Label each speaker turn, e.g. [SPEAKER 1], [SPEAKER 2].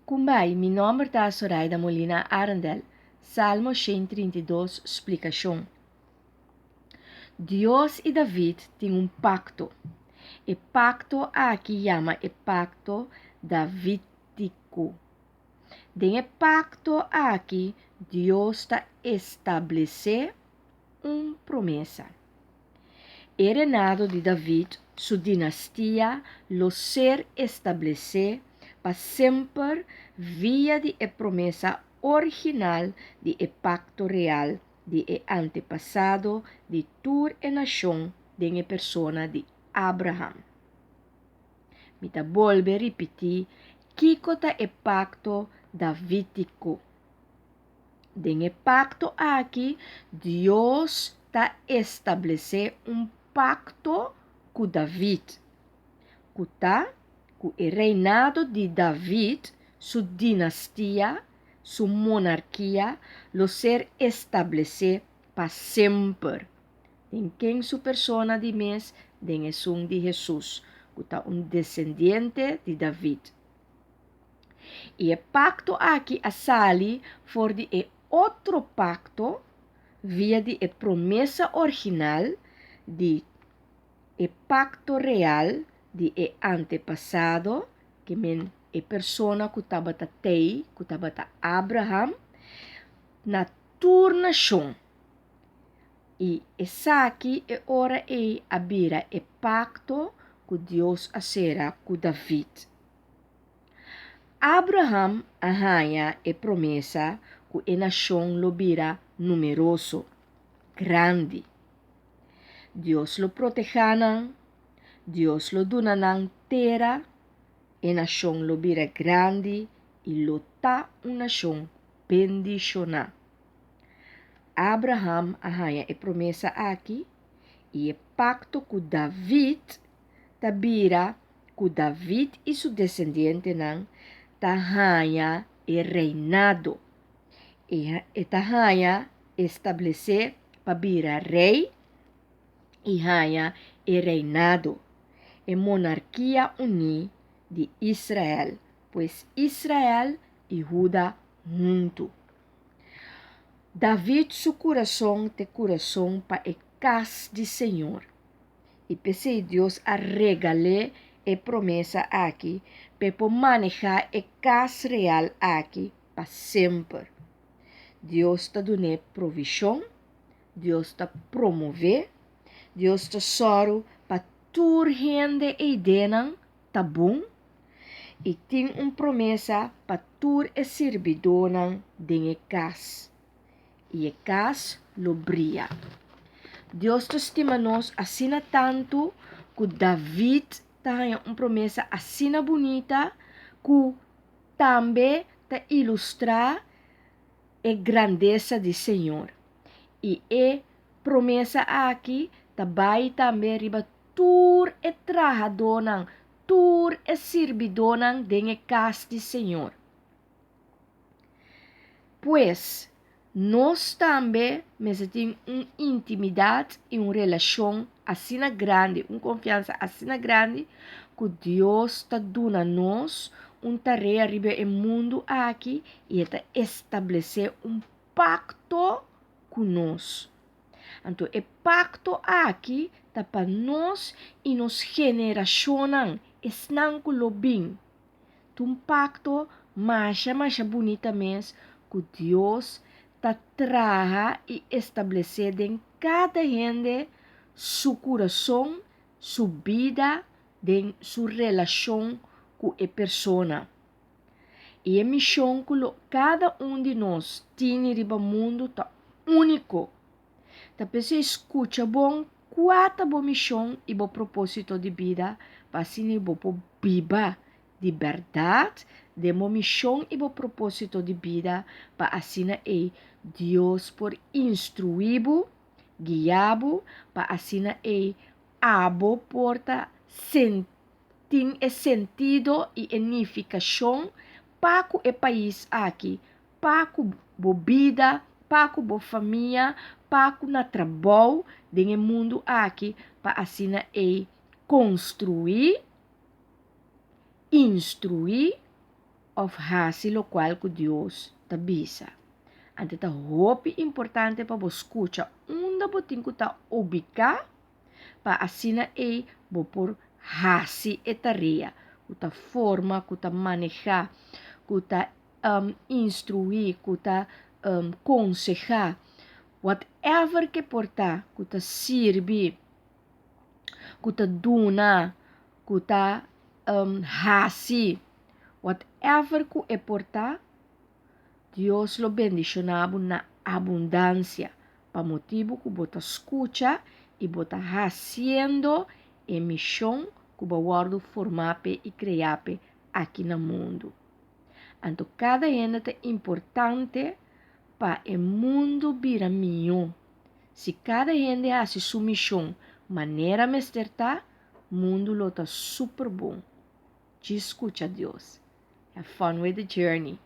[SPEAKER 1] Kumbai, mi nomber ta Soraida Molina Arendel. Salmo 132, splikashon. Dios i David tin un pakto. E pakto aki yama e pakto davítiko. Den e pakto aki Dios ta establesé un promesa. E reinado di David su dinastia lo ser establesé pa semper via di e promesa original di e pakto real di e antepasado di tur e nashon den e persona di Abraham. Mi ta bolbe ripití kiko ta e pakto davítiko. Den e pakto aki Dios ta establesé un pakto ku David, ku ta ku e reinado di David, su dinastia, su monarkia, lo ser establesé pa semper. Den ken su persona di mes? Den esun di Hesus, ku ta un desendiente di David. I e pakto aki a sali for di e otro pakto via di e promesa original di e pakto real di e antepasado, ke men e persona ku tabata tei, ku tabata Abraham, na tur nashon. I esaki e ora ei a bira e pakto ku Dios a sera ku David. Abraham a haña e promesa ku e nashon lo bira numeroso, grandi. Dios lo protehá nan, Dios lo duna nan tera, e nashon lo bira grandi i lo ta un nashon bendishoná. Abraham a haña e promesa aki i e pakto ku David ta bira ku David i su desendientenan ta haña e reinado. E e ta haña establesé pa bira rei i haña e reinado, e monarkia uní di Israel, pues Israel i Huda huntu. David su kurason ta e kurason pa e kas di Señor. I p'esei Dios a regal'é e promesa aki p'e por manehá e kas real aki pa semper. Dios ta dun'é provishon, Dios ta promov'é, Dios ta sòru pa tur hende eidenan ta bon i tin un promesa pa tur e sirbidónan den e kas. I e kas lo bria. Dios ta stima nos asina tantu ku David ta haña un promesa asina bunita ku tambe ta ilustrá e grandesa di Señor. I e promesa aki ta bai tambe riba tur e trahadónan, tur e sirbidónan den e kas di Señor. Pues, nos tambe mester tin un intimidat i un relashon asina grandi, un konfiansa asina grandi ku Dios ta duna nos un tarea riba e mundu aki i e ta establesé un pakto ku nos. Anto e pakto aki ta pa nos i nos generashonnan, esnan ku lo bin. Ta un pakto masha masha bunita mes ku Dios ta traha i establesé den kada hende su kurason, su bida, den su relashon ku e persona. I e mishon ku lo kada un di nos tini riba mundu ta úniko. Ta p'esei skucha bon kua ta bo mishon i bo propósito di bida pa asina bo por biba di bèrdat den bo mishon i bo propósito di bida pa asina ei Dios por instruí bo, guia bo pa asina ei abo por ta tin e sentido i e nifikashon pa ku e pais aki, pa ku bo bida, pa ku bo famia, pa ku na trabou den e mundu aki pa asina ei konstruí, instruí. òf hasi lokual ku Dios ta bisa. Anto ta hopi importante pa bo skucha unda bo tin ku ta ubiká pa asina ei bo por hasi e tarea ku ta forma, ku ta manehá, ku ta instruí, ku ta konsehá, whatever ke por ta ku ta sirbi, ku ta duna, ku ta hasi, whatever ku e por ta, Dios lo bendishoná bo na abundansia pa motibu ku bo ta skucha i bo ta hasiendo e mishon ku bo a wòrdu formá p'e i kreá p'e aki na mundu. Anto kada hende ta importante pa e mundu bira mihó. Si kada hende hasi su mishon manera mester ta, mundu lo ta super bon. Djis skucha Dios. Have fun with the journey.